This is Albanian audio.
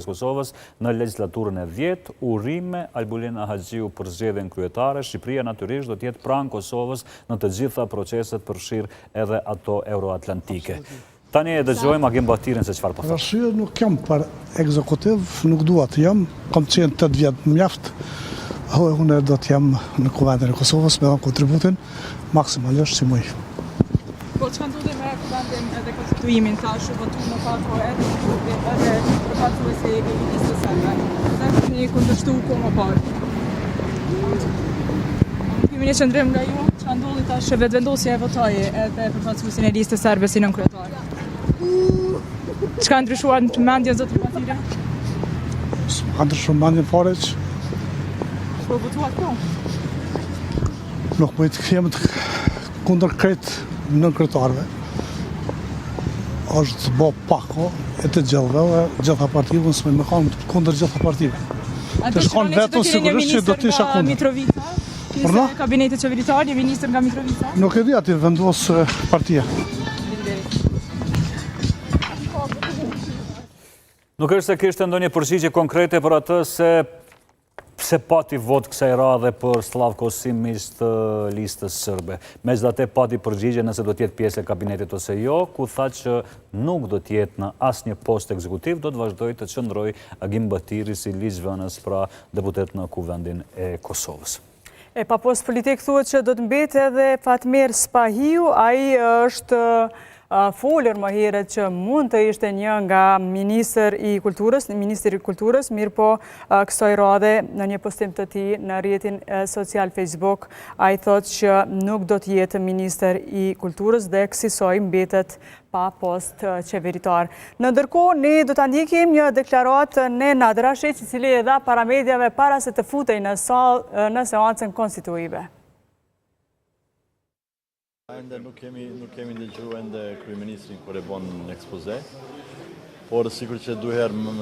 Kosovës në legjislaturën e dhjetë, urime Albulena Haxhiu për zgjedhjen kryetare, Shqipëria natyrisht do të jetë pranë Kosovës në të gjitha proceset përfshirë edhe ato euroatlantike. Tani e dëgjojmë Agim Bahtirin se çfarë po thotë. Arsye nuk jam për ekzekutiv, nuk dua të jam, kam qenë 8 vjet mjaft, dhe unë do të jem në Kuvendin e Kosovës me dhënë kontributin maksimalisht si muj. Po çka ndodhi me kuvendin edhe konstituimin, tash u votu në pako edhe edhe përfaqësuesi i listës serbe. Dhe keni kundërshtu ku më parë. Kemi një qëndrim nga ju, çka ndodhi tash që Vetëvendosja e votoi edhe përfaqësuesin e listës serbe si nënkryetar. Çka ndryshuar në mendjen zoti Bahtiri? S'ka ndryshuar mendjen fare që. Po votuat po? Nuk muj të jem kundër krejt nënkryetarëve. Është bo pako e të gjithëve dhe gjitha partive, unë s'muj me kanë kundër gjitha partive. Të shkon vetëm sigurisht që do të isha kundër. Mitrovica? Pjesë e kabinetit qeveritar, një ministër nga Mitrovica? Nuk e di aty vendos partia. Nuk është se kishte ndonjë përgjigje konkrete për atë se pse pati votë kësaj radhe për Slavko Simiq të listës sërbe. Megjithatë pati përgjigje nëse do të jetë pjesë e kabinetit ose jo, ku tha që nuk do të jetë në asnjë post ekzekutiv, do të vazhdojë të qëndrojë Agim Bahtiri si ligjvënës pra deputet në Kuvendin e Kosovës. E pa post politik thuhet që do të mbetet edhe Fatmir Spahiu, ai është folur më herët që mund të ishte një nga ministër i kulturës, ministër i kulturës, mirëpo kësaj radhe në një postim të tij në rrjetin social Facebook, ai thotë që nuk do të jetë ministër i kulturës dhe kësisoj mbetet pa post qeveritar. Në ndërkohë, ne do ta ndjekim një deklaratë të Nenad Rashiq, i cili e dha para mediave para se të futej në sallë në seancën konstituive. Ende nuk kemi nuk kemi dëgju ende kryeministrin kur e bon ekspoze, por sikur që dy herë më.